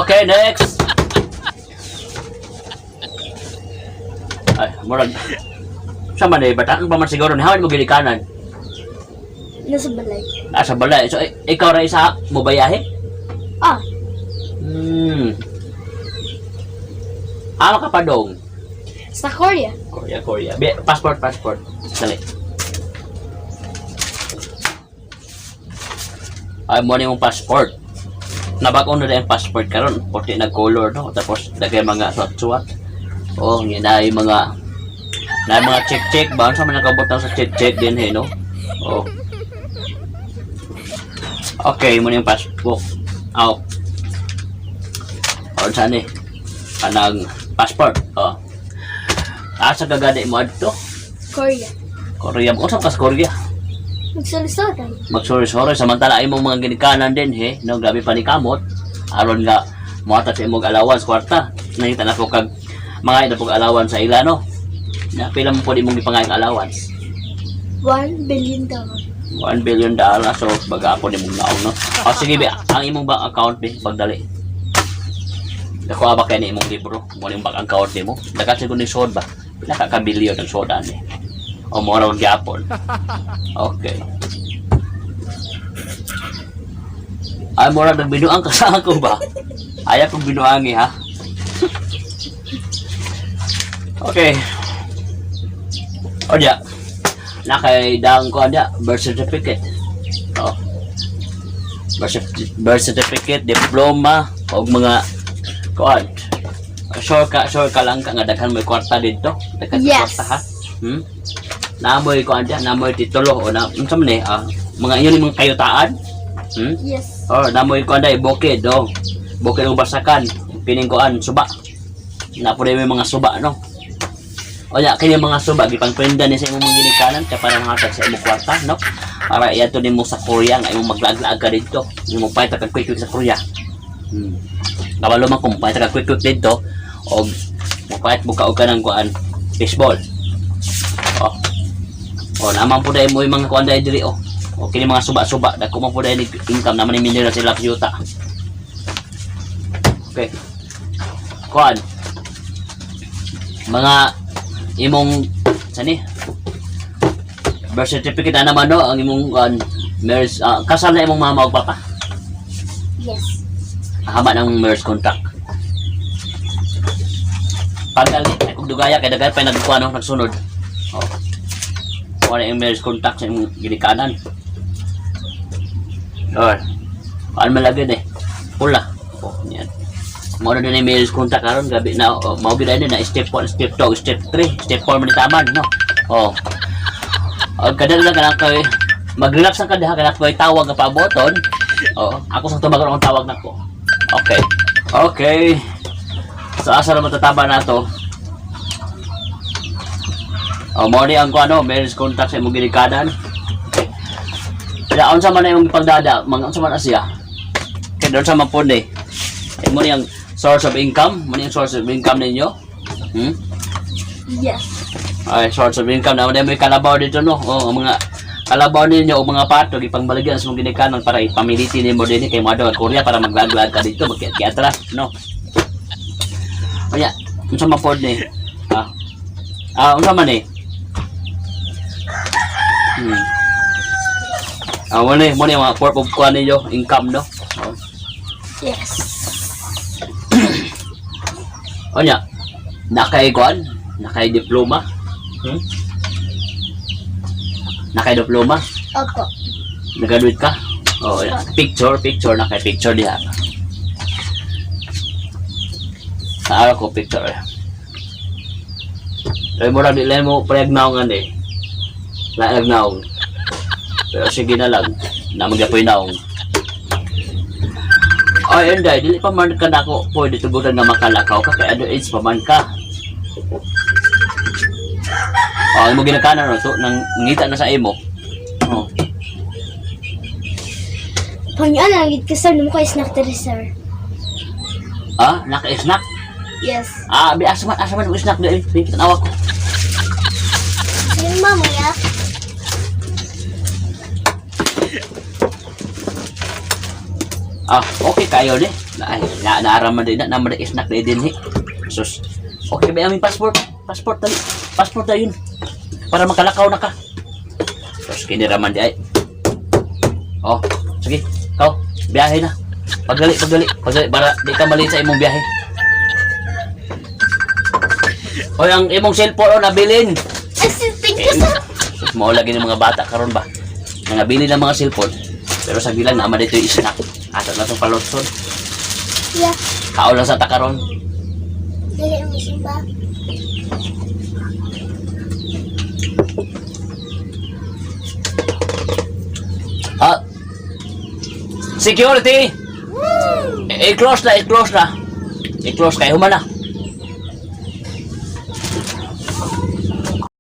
Okay, next. Ay, murag. Sa man eh, bataan pa man siguro ni hawan mo gilikanan. Nasa balay. Nasa balay. So, ikaw ra isa mo bayahe? Ah, Ah, makapadong. Sa Korea. Korea, Korea. Be, passport, passport. Dali. Ay, mo na yung passport. Nabag-o na rin ang passport karon, puti na color, no? Tapos, dagay mga suwat-suwat. Oh, yun na yung mga na yung mga check-check ba? Ano sa mga nakabutang sa check-check din, eh, no? Oh. Okay, mo na yung passport. Aw. Oh, saan eh? Kanang passport. Oh. Asa ka gani mo adto? Korea. Korea. Unsa ka sa Korea? Magsulisotan. Magsuri-suri samantala imong mga ginikanan din he, no, grabe pa ni kamot. Aron nga mohatag sa imong allowance kwarta. Nangita na po kag mga ina pog allowance sa ila, no. Na pila mo po imong gipangayong allowance? $1 billion. $1 billion, so baga ako nimong naong, no. O sige be, ang imong bank account be pagdali. Dako ba kay ni imong libro? Mo ning bank account nimo. Dagat siguro ni sod ba? Pila ka ka billion ang sod ani? O mo ra gyapon. Okay. Ay, mura nagbinuang ka sa ako ba? Ayaw kong binuangi, ha? Okay. O diya. Nakaidang ko diya, birth certificate. Oh. Birth certificate, diploma, o mga kuan. Sure ka lang ka nga daghan mo'y kwarta dito. Daghan mo'y Yes. kwarta ha. Naamoy kuan diya, naamoy titulo o na unsa man eh, mga inyo ni mga kayutaan. Yes. Oh, namoy kuan dai bukid, oh. Bukid og basakan, pining kuan suba. Na po may mga suba, no. O ya, kini mga suba gipangprenda ni sa imong mga ginikanan kay para mahatag sa imong kwarta, no? Para iadto nimo sa Korea nga imong maglaag-laag ka didto. Imong payta kag quick quick sa Korea. Kabalo man kung payta kag quick quick didto og mopayat mo ka og kanang kuan baseball. Oh. Oh, naman po dahil mo yung mga kuan dahil diri oh. O kini mga suba-suba, dako man po dahil ni income naman ni mineral sila yuta. Okay. Kuan. Mga imong sani birth certificate na naman no ang imong kuan marriage, kasal na imong mama ug papa. Yes. Haba ng marriage contract. Pagal ay kung dugaya kay dagay pa nagkuan no, nagsunod. Oh. Wala yung marriage contract sa imong ginikanan. Or, ano man lagi eh. Pula. Oh, yan. Mao na din yung marriage contract karon gabi na oh, mao gid na step 1, step 2, step 3, step 4 man ni taman, no. Oh. Og kada lang kanang kay mag-relax ang kadaha kanang koy tawag nga paboton. Oh, ako sa tubagon akong tawag nako. Okay. Okay. So asa na matataba na to? Oh, mo ni ang kuano, marriage contract sa imong ginikanan. Okay. Kaya unsa man na imong pagdada, mga unsa man na siya. Kaya doon sa man po ni. Ay, mo ni ang source of income, mo ni ang source of income ninyo. Yes. Ay, source of income na may kalabaw dito, no. Oh, ang mga kalabaw ninyo o mga pato gipangbaligyan sa imong ginikanan para ipamiliti nimo dinhi kay mo adto Korea para maglaglag ka dito magkiatras, no. Kaya, unsa man pod ni? Ah. Ah, unsa man ni? Ah, mo ni mga form of kuan ninyo, income, no. Oh. Yes. Onya, nakay kuan, nakay diploma. Nakay diploma. Opo. Nag-graduate ka? Oo, yeah. Picture, picture, na kay picture diha. Sa araw ko, picture. Ay, mura di lang mo preg naong eh. Laag naong. Pero sige na lang, namagyapoy naong. Ay, enday, dili pa man ka nako pwede tugutan nga makalakaw ka, kay ano age pa man ka. Oh, imo ginakanan no, to, nang ngita na sa imo. Oh. Pangyaan lang gid ka sir, nimo kay snack diri sir. Ah, naka-snack. Yes. Ah, bi asa man mo snack dili, bi tanawa ko. Sige mama ya. Ah, okay kayo ni. Na, ay, na naaraman din na naman na snack na din eh. Sus. Okay ba aming passport? Passport dali. Passport na yun. Para makalakaw na ka. Sus, kiniraman di ay. Oh, sige. Ikaw, biyahe na. Pagdali, pagdali, pagdali para di ka mali sa imong biyahe. Hoy, ang imong cellphone oh, nabilin. Ay, sir, thank you, sir. Sus, mao lagi ng mga bata karon ba. Nangabili ng mga cellphone. Pero sa bilang naman dito yung snack. Ato na itong palotson. Yeah. Kao lang sa takaron. Dali mo simba. Ah. Security! I-close na, i-close na. I-close kayo human na.